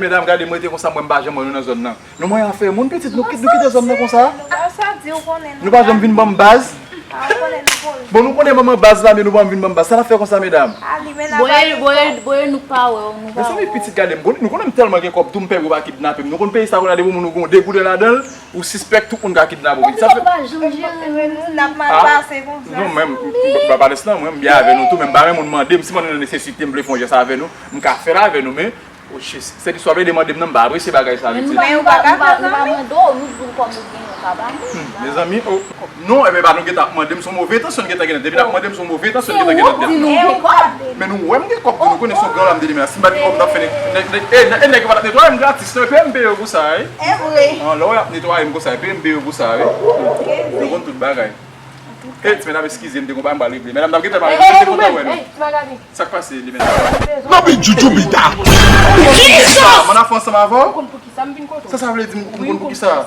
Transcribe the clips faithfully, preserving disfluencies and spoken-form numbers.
Medam, gade, mwen te konsa, mwen m pa janm wè nou nan zòn nan. Nou manyen afè moun, pitit, nou kit-, nou kite zòn nan konsa. Nou pa janm vin ban m baz. Bon, nou konnen manman baz la, men nou pa janm vin ban m baz. Sa n ap fè konsa, medam? Boye, boye, boye, nou pa wè w, nou pa wè w. Mezanmi, pitit, gade m, nou konnen m tèlman gen kòb, tou m pè pou yo pa kidnape m. Nou konn peyi sa, kounye a, depi moun ou gon degou nan ladan l, ou sispèk tout moun ka kidnape w. Pitit, sa fè. N ap mal pase konsa. Non, men, m pa pale slan, mwen, m byen avè nou tou, men m pa renmen moun mande m, si mwen nan nesesite, m vle fè yon jès avè nou, m ka fè l avè nou, men, oh, shit, sèl istwa vle demande m nan, m pa apresye bagay sa, pitit. Men nou pa, nou pa, nou pa mande w, nou di w kòm ou gen, ou ka ba nou. Hmm, mezanmi, oh, non, ebyen, pa nou gentan ap mande m, se yon move entansyon n gentan gen nan, depi n ap mande m, se yon move entansyon n gentan gen nan tèt nou. Men nou wè m gen kòb tou, nou konnen se yon gran lam de limyè. Si m pa gen kòb, m t ap fè nèg, nèg, nèg, e, e nèg yo pa t ap netwaye m gratis, non, e peye m peye yo pou sa, wi. E vre. An, lè w ap netwaye m konsa, e peye m peye yo pou sa, wi. Yo konn tout bagay. E, ti medam, eskize m, te gon bagay m pral regle. Medam, n ap gentan pale, m te kontan wè nou. Sa k pase, li menm? Nan bi djoudjou bida. Kisa? Mwen ap fè ansanm avè w? Ou konn poukisa m vin kote w? Sa sa vle di, m konn poukisa?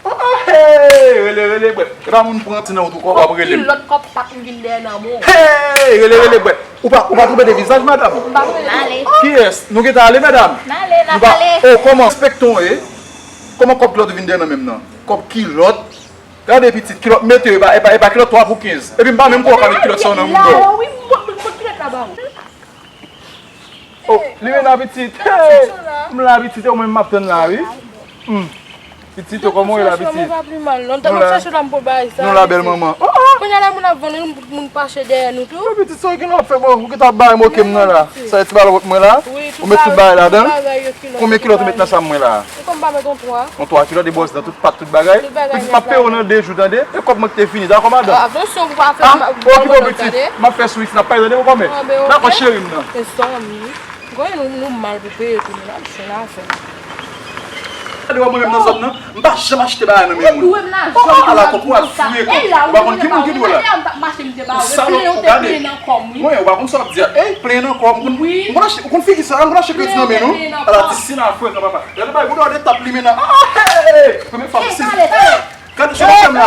Oh, oh, hey, rele, rele, bwè. E pa moun pran ti nan ou tou, kò w ap rele m. Kilòt kòb pa t vin dèyè nan men w. Hey, rele, rele, bwè. Ou pa, ou pa twonpe de vizaj, madam? M pa twonpe de vizaj. Kiyès? Nou gentan ale, medam? N ale, n ap ale. Oh, kòman? Respekte w, e? Kòman kòb kilòt ou vin dèyè nan men m nan? Kòb kilòt? Gade pitit, kilòt mete, e pa, e pa, e pa kilòt twa pou kenz. Epi m pa menm kwè w ka met kilòt sa w nan mouda w. Oh, Limena pitit. Hey! M la pitit, e ou menm m ap tann la, wi. Hmm. Pitit, kòman w ye la, pitit? Nou la, bèl manman. Oh, oh! Kounye a la, moun ap vann, moun, moun pache dèyè nou tou. Wi, pitit, sa w gen w ap fè, bon, ou gentan ap bay moke m nan la. Sa e ti balwòt mwen la? Ou met tout bagay ladan? Konbyen kilòt ou met nan sa mwen la? Ou konn pa met yon twa? Yon twa kilòt, de bòs nan tout pat, tout bagay. Pitit, m ap peye w nan de jou, tande? E kòb mwen ki te fini, dakò, madanm? Atansyon pou pa fè. Ah, m ap okipe w, pitit. M ap fè switch, n ap pale, tande, ou kòmè? Dakò, cheri m nan. Mezanmi. Gade nou, nou mal pou peye tou, nou la chen la fè. Gade wè mwen menm nan zòn nan, m pa janm achte bagay nan men moun. Ou dwe m lajan. Oh, ala kòk ou al fouye kòk. Ou pa konn ki moun ki dwe la. Ou salòp, gade. Mwen, ou pa konn sa w ap di a. Ey, plenyen nan kò, m konn, m konn achte, ou konn figi sa, m konn achte kredi nan men nou. Ala ti sina frekan papa. Gade bay bouda w de tap Limena. Ah, hey, hey, hey. Premye fwa m si. Gade jan w fè m la.